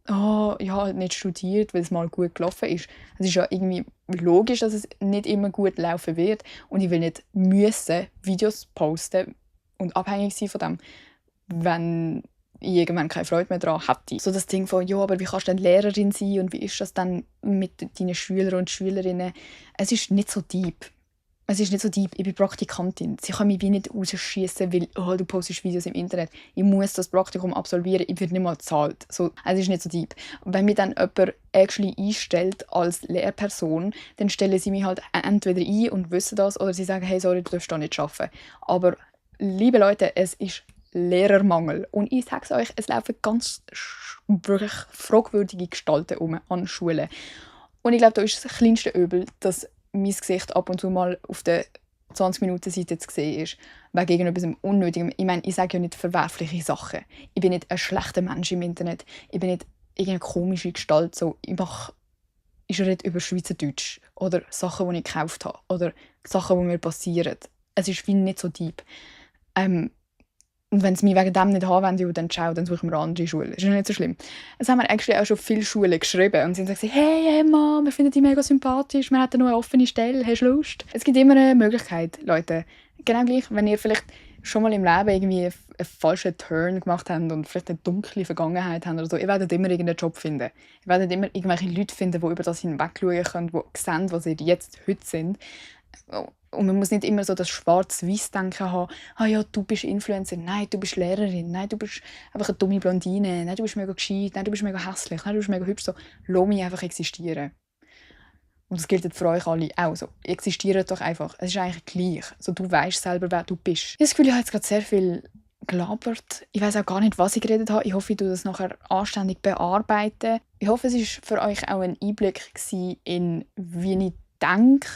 Oh, ich habe nicht studiert, weil es mal gut gelaufen ist. Es ist ja irgendwie logisch, dass es nicht immer gut laufen wird. Und ich will nicht müssen Videos posten und abhängig sein von dem, wenn ich irgendwann keine Freude mehr daran hätte. So das Ding von, ja, aber wie kannst du denn Lehrerin sein und wie ist das dann mit deinen Schülern und Schülerinnen? Es ist nicht so deep. Es ist nicht so deep. Ich bin Praktikantin. Sie können mich wie nicht rausschießen, weil du postest Videos im Internet. Ich muss das Praktikum absolvieren. Ich werde nicht mal bezahlt. So, es ist nicht so deep. Wenn mich dann jemand actually einstellt als Lehrperson, dann stellen sie mich halt entweder ein und wissen das, oder sie sagen, hey, sorry, du darfst da nicht arbeiten. Aber, liebe Leute, es ist Lehrermangel. Und ich sage es euch, es laufen ganz wirklich fragwürdige Gestalten an Schulen. Und ich glaube, da ist das kleinste Übel, dass mein Gesicht ab und zu mal auf der 20-Minuten-Seite zu sehen ist, wegen irgendetwas Unnötigem. Ich meine, ich sage ja nicht verwerfliche Sachen. Ich bin nicht ein schlechter Mensch im Internet. Ich bin nicht irgendeine komische Gestalt. So, ich rede über Schweizerdeutsch oder Sachen, die ich gekauft habe oder Sachen, die mir passieren. Es ist wie nicht so deep. Und wenn sie mich wegen dem nicht haben wollen, dann ciao, dann suchen wir eine andere Schule. Das ist nicht so schlimm. Es haben mir eigentlich auch schon viele Schulen geschrieben und sie haben gesagt, hey Emma, wir finden dich mega sympathisch, wir hätten noch eine offene Stelle, hast du Lust? Es gibt immer eine Möglichkeit, Leute. Genau gleich, wenn ihr vielleicht schon mal im Leben irgendwie einen falschen Turn gemacht habt und vielleicht eine dunkle Vergangenheit habt oder so, ihr werdet immer irgendeinen Job finden. Ihr werdet immer irgendwelche Leute finden, die über das hinwegschauen können, die sehen, was ihr jetzt heute sind. Und man muss nicht immer so das Schwarz-Weiß-Denken haben, ja, du bist Influencer, nein, du bist Lehrerin, nein, du bist einfach eine dumme Blondine, nein, du bist mega gescheit, nein, du bist mega hässlich, nein, du bist mega hübsch. So, lass mich einfach existieren. Und das gilt für euch alle auch so. Existiert doch einfach. Es ist eigentlich gleich. So, du weißt selber, wer du bist. Ich habe das Gefühl, ich habe jetzt gerade sehr viel gelabert. Ich weiß auch gar nicht, was ich geredet habe. Ich hoffe, ich tue das nachher anständig bearbeiten. Ich hoffe, es war für euch auch ein Einblick in, wie ich denke.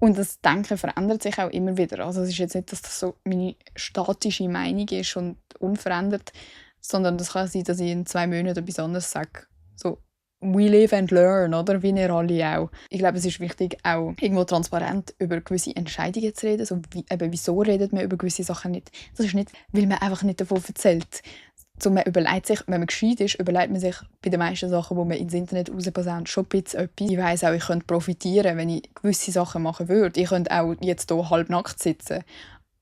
Und das Denken verändert sich auch immer wieder. Also es ist jetzt nicht, dass das so meine statische Meinung ist und unverändert, sondern das kann sein, dass ich in 2 Monaten etwas anderes sage. So, we live and learn, oder? Wie ihr alle auch. Ich glaube, es ist wichtig, auch irgendwo transparent über gewisse Entscheidungen zu reden. So, wieso redet man über gewisse Sachen nicht? Das ist nicht, weil man einfach nicht davon erzählt. So, man überlegt sich, wenn man gescheit ist, überlegt man sich bei den meisten Sachen, die man ins Internet rausposaunt, schon ein bisschen etwas. Ich weiss auch, ich könnte profitieren, wenn ich gewisse Sachen machen würde. Ich könnte auch jetzt hier halbnackt sitzen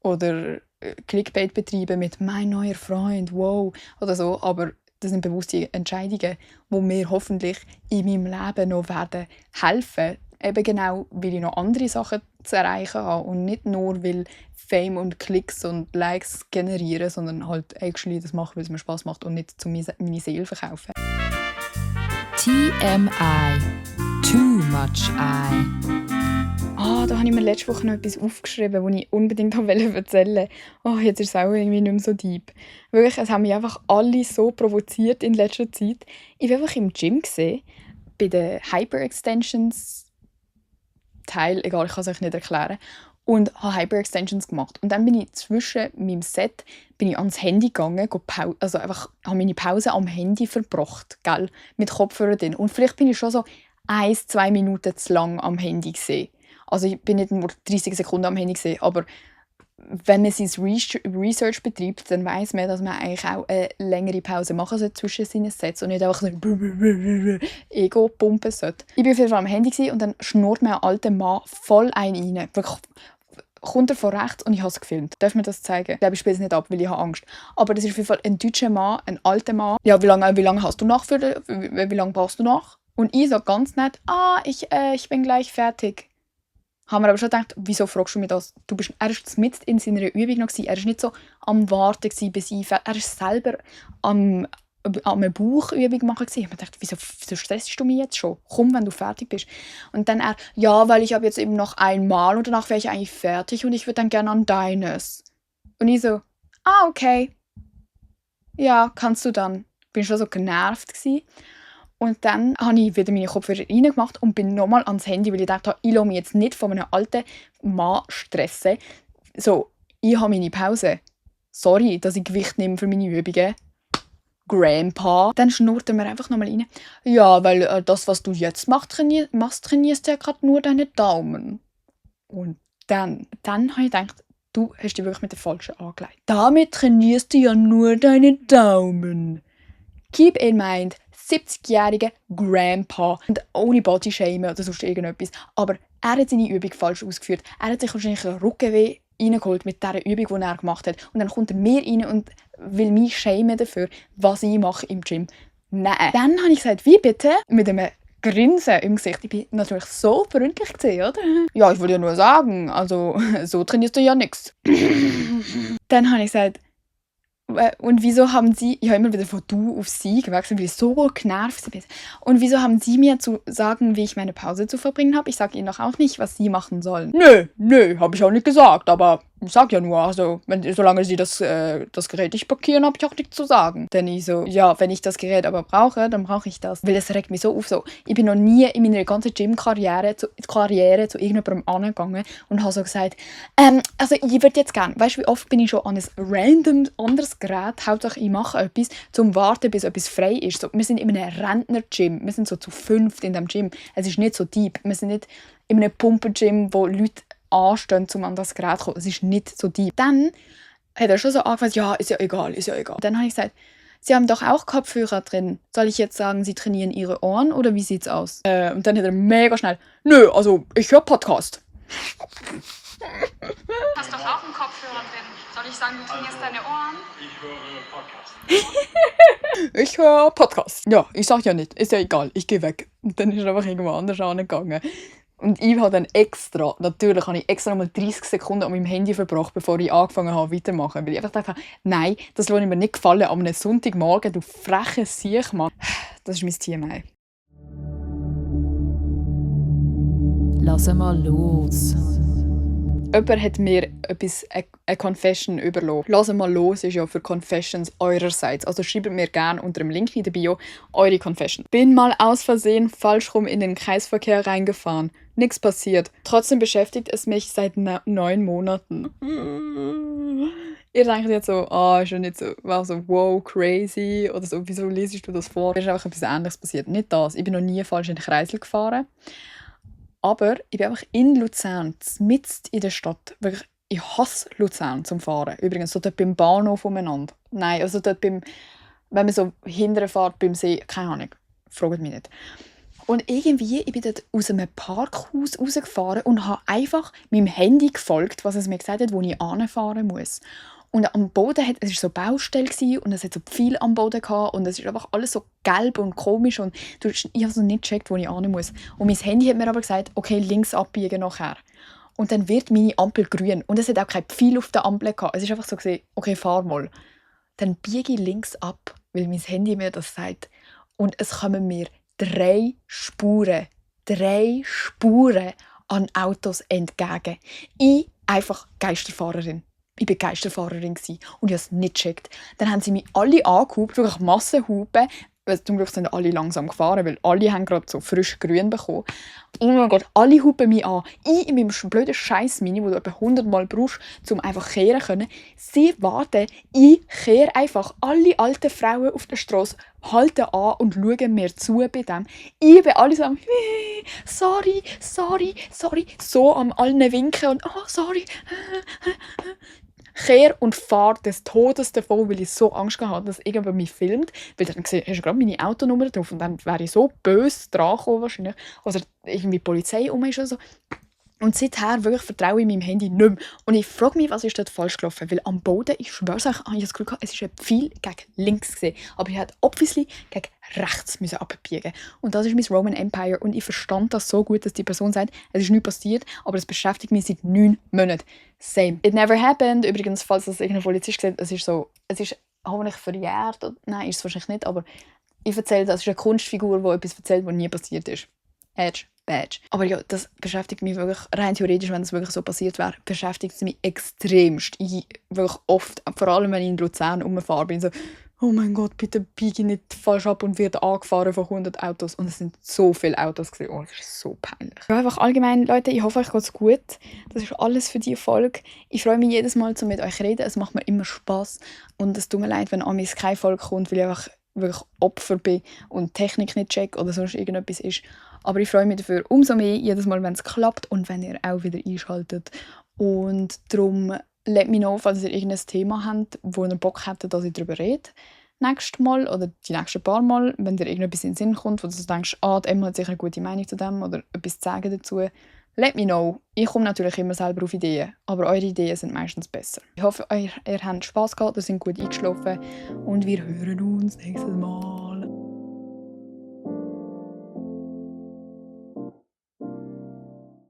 oder Clickbait betreiben mit «mein neuer Freund», wow, oder so. Aber das sind bewusste Entscheidungen, die mir hoffentlich in meinem Leben noch werden helfen. Eben genau, weil ich noch andere Sachen zu erreichen habe und nicht nur, weil Fame und Klicks und Likes generieren, sondern halt actually das machen, weil es mir Spass macht und nicht meine Seele verkaufen. TMI. Too much I. Da habe ich mir letzte Woche noch etwas aufgeschrieben, das ich unbedingt erzählen wollte. Jetzt ist es auch irgendwie nicht mehr so deep. Wirklich, es haben mich einfach alle so provoziert in letzter Zeit. Ich war einfach im Gym gesehen, bei den Hyperextensions Teil, egal, ich kann es euch nicht erklären, und habe Hyperextensions gemacht. Und dann bin ich zwischen meinem Set ans Handy gegangen, also einfach habe meine Pause am Handy verbracht, gell, mit Kopfhörer drin. Und vielleicht bin ich schon so 1-2 Minuten zu lang am Handy gesehen. Also ich bin nicht nur 30 Sekunden am Handy gesehen, aber wenn man sein Research betreibt, dann weiss man, dass man eigentlich auch eine längere Pause machen sollte zwischen seinen Sets und nicht einfach so Ego pumpen sollte. Ich war auf jeden Fall am Handy und dann schnurrt mir ein alter Mann voll einen rein. Wirklich, kommt er von rechts und ich habe es gefilmt. Darf man das zeigen? Ich glaube, ich spiele es nicht ab, weil ich habe Angst. Aber das ist auf jeden Fall ein deutscher Mann, ein alter Mann. Ja, wie lange hast du noch wie lange brauchst du noch? Und ich sage ganz nett, ich bin gleich fertig. Haben wir aber schon gedacht, wieso fragst du mich das? Er war mitten in seiner Übung noch. Er war nicht so am Warten, bis ich fertig. Er war selber am eine Bauchübung machen. Ich habe gedacht, wieso stressst du mich jetzt schon? Komm, wenn du fertig bist. Und dann er, ja, weil ich habe jetzt eben noch einmal und danach wäre ich eigentlich fertig und ich würde dann gerne an deines. Und ich so, okay. Ja, kannst du dann. Bin schon so genervt gewesen. Und dann habe ich wieder meine Kopfhörer reingemacht und bin nochmal ans Handy, weil ich dachte, ich lasse mich jetzt nicht von einem alten Mann stressen. So, ich habe meine Pause. Sorry, dass ich Gewicht nehme für meine Übungen. Grandpa. Dann schnurrt er mir einfach nochmal rein. Ja, weil das, was du jetzt machst, trainierst ja gerade nur deine Daumen. Und dann habe ich gedacht, du hast dich wirklich mit der Falschen angelegt. Damit trainierst du ja nur deine Daumen. Keep in mind, 70-jähriger Grandpa und ohne Bodyshaming oder sonst irgendetwas. Aber er hat seine Übung falsch ausgeführt. Er hat sich wahrscheinlich einen Rückenweh reingeholt mit dieser Übung, die er gemacht hat. Und dann kommt er mir rein und will mich schämen dafür, was ich mache im Gym. Nein. Dann habe ich gesagt, wie bitte? Mit einem Grinsen im Gesicht. Ich bin natürlich so freundlich gewesen, oder? Ja, ich wollte ja nur sagen, also so trainierst du ja nichts. Dann habe ich gesagt, und wieso haben Sie, ich habe immer wieder von du auf sie gewechselt, weil ich so genervt bin. Und wieso haben Sie mir zu sagen, wie ich meine Pause zu verbringen habe? Ich sage Ihnen doch auch nicht, was Sie machen sollen. Nö, habe ich auch nicht gesagt, aber ich sage ja nur, also solange Sie das Gerät nicht blockieren, habe ich auch nichts zu sagen. Dann ich so, ja, wenn ich das Gerät aber brauche, dann brauche ich das. Weil das regt mich so auf. So. Ich bin noch nie in meiner ganzen Gym-Karriere zu irgendjemandem angegangen und habe so gesagt, also ich würde jetzt gerne, weißt du, wie oft bin ich schon an ein random anderes Gerät, Hauptsache ich mache etwas, zum warten, bis etwas frei ist. So, wir sind in einem Rentner-Gym, wir sind so zu 5 in diesem Gym. Es ist nicht so deep, wir sind nicht in einem Pumper-Gym, wo Leute anstehen, um an das Gerät zu kommen. Es ist nicht so deep. Dann hat er schon so angefangen, ja, ist ja egal. Dann habe ich gesagt, Sie haben doch auch Kopfhörer drin. Soll ich jetzt sagen, Sie trainieren Ihre Ohren oder wie sieht's aus? Und dann hat er mega schnell, nö, also ich höre Podcast. Hast doch auch einen Kopfhörer drin. Soll ich sagen, du trainierst deine Ohren? Ich höre Podcast. Ja, ich sag ja nicht. Ist ja egal. Ich gehe weg. Und dann ist er einfach irgendwo anders angegangen. Und ich habe dann extra mal 30 Sekunden an meinem Handy verbracht, bevor ich angefangen habe, weiterzumachen. Weil ich einfach dachte, nein, das lasse ich mir nicht gefallen. An einem Sonntagmorgen, du freche Siech, Mann. Das ist mein TMI. Lass mal los. Jemand hat mir eine Confession überlassen. Lass mal los ist ja für Confessions eurerseits. Also schreibt mir gerne unter dem Link in der Bio eure Confession. Bin mal aus Versehen falsch rum in den Kreisverkehr reingefahren. Nichts passiert. Trotzdem beschäftigt es mich seit 9 Monaten. Ihr denkt jetzt so, ist ja nicht so, wow, crazy oder so, wieso lesest du das vor? Es ist einfach etwas Ähnliches passiert. Nicht das. Ich bin noch nie falsch in den Kreisel gefahren. Aber ich bin einfach in Luzern, mitten in der Stadt. Wirklich, ich hasse Luzern zum Fahren. Übrigens, so dort beim Bahnhof umeinander. Nein, also dort wenn man so hinterher fährt beim See, keine Ahnung, fragt mich nicht. Und irgendwie, ich bin dort aus einem Parkhaus rausgefahren und habe einfach meinem Handy gefolgt, was es mir gesagt hat, wo ich hinfahren muss. Und am Boden es war so eine Baustelle und es hat so viel am Boden gehabt und es ist einfach alles so gelb und komisch und ich habe so nicht gecheckt, wo ich hin muss. Und mein Handy hat mir aber gesagt, okay, links abbiegen nachher. Und dann wird meine Ampel grün und es hat auch kein Pfeil auf der Ampel gehabt. Es ist einfach so gesehen, okay, fahr mal. Dann biege ich links ab, weil mein Handy mir das sagt. Und es kommen mir 3 Spuren an Autos entgegen. Ich einfach Geisterfahrerin. Ich war Geisterfahrerin und ich habe es nicht gecheckt. Dann haben sie mich alle angehupt, wirklich Massenhupen. Zum Glück sind alle langsam gefahren, weil alle haben gerade so frisch grün bekommen. Oh mein Gott, alle hupen mich an. Ich in meinem blöden Scheiß-Mini, wo du etwa 100 Mal brauchst, um einfach kehren zu können. Sie warten, ich kehre einfach. Alle alten Frauen auf der Straße halten an und schauen mir zu bei dem. Ich bin alle so am sorry, so am allen winken und sorry. Kehr und fahre des Todes davon, weil ich so Angst hatte, dass irgendjemand mich filmt. Weil dann hast du gerade meine Autonummer drauf und dann wäre ich so böse dran gekommen wahrscheinlich. Oder irgendwie die Polizei ist oder so. Und seither wirklich vertraue ich meinem Handy nicht mehr. Und ich frage mich, was ist dort falsch gelaufen? Weil am Boden, ich schwöre euch, habe ich das Gefühl gehabt, es ist ein Pfeil gegen links gesehen. Aber ich hätte obviously gegen rechts abbiegen. Und das ist mein Roman Empire. Und ich verstand das so gut, dass die Person sagt, es ist nichts passiert, aber es beschäftigt mich seit 9 Monaten. Same. It never happened. Übrigens, falls das irgendein Polizist gesagt hat, es ist hoffentlich verjährt. Nein, ist es wahrscheinlich nicht, aber ich erzähle, das ist eine Kunstfigur, die etwas erzählt, was nie passiert ist. Edge, Badge. Aber ja, das beschäftigt mich wirklich, rein theoretisch, wenn es wirklich so passiert wäre, beschäftigt es mich extremst. Ich wirklich oft, vor allem wenn ich in Luzern rumfahre, bin ich so, oh mein Gott, bitte biege nicht falsch ab und werde angefahren von 100 Autos. Und es sind so viele Autos gewesen. Oh, das ist so peinlich. Ja, einfach allgemein, Leute, ich hoffe, euch geht's gut. Das ist alles für diese Folge. Ich freue mich jedes Mal, mit euch zu reden. Es macht mir immer Spass. Und es tut mir leid, wenn amis keine Folge kommt, weil ich einfach wirklich Opfer bin und die Technik nicht check oder sonst irgendetwas ist. Aber ich freue mich dafür umso mehr, jedes Mal, wenn es klappt und wenn ihr auch wieder einschaltet. Und darum lasst mich know, falls ihr irgendein Thema habt, wo ihr Bock hättet, dass ich darüber rede. Nächstes Mal oder die nächsten paar Mal, wenn dir irgendetwas in den Sinn kommt, wo du denkst, die Emma hat sicher eine gute Meinung zu dem oder etwas zu sagen dazu, let me know. Ich komme natürlich immer selber auf Ideen, aber eure Ideen sind meistens besser. Ich hoffe, ihr habt Spass gehabt, ihr seid gut eingeschlafen und wir hören uns nächstes Mal.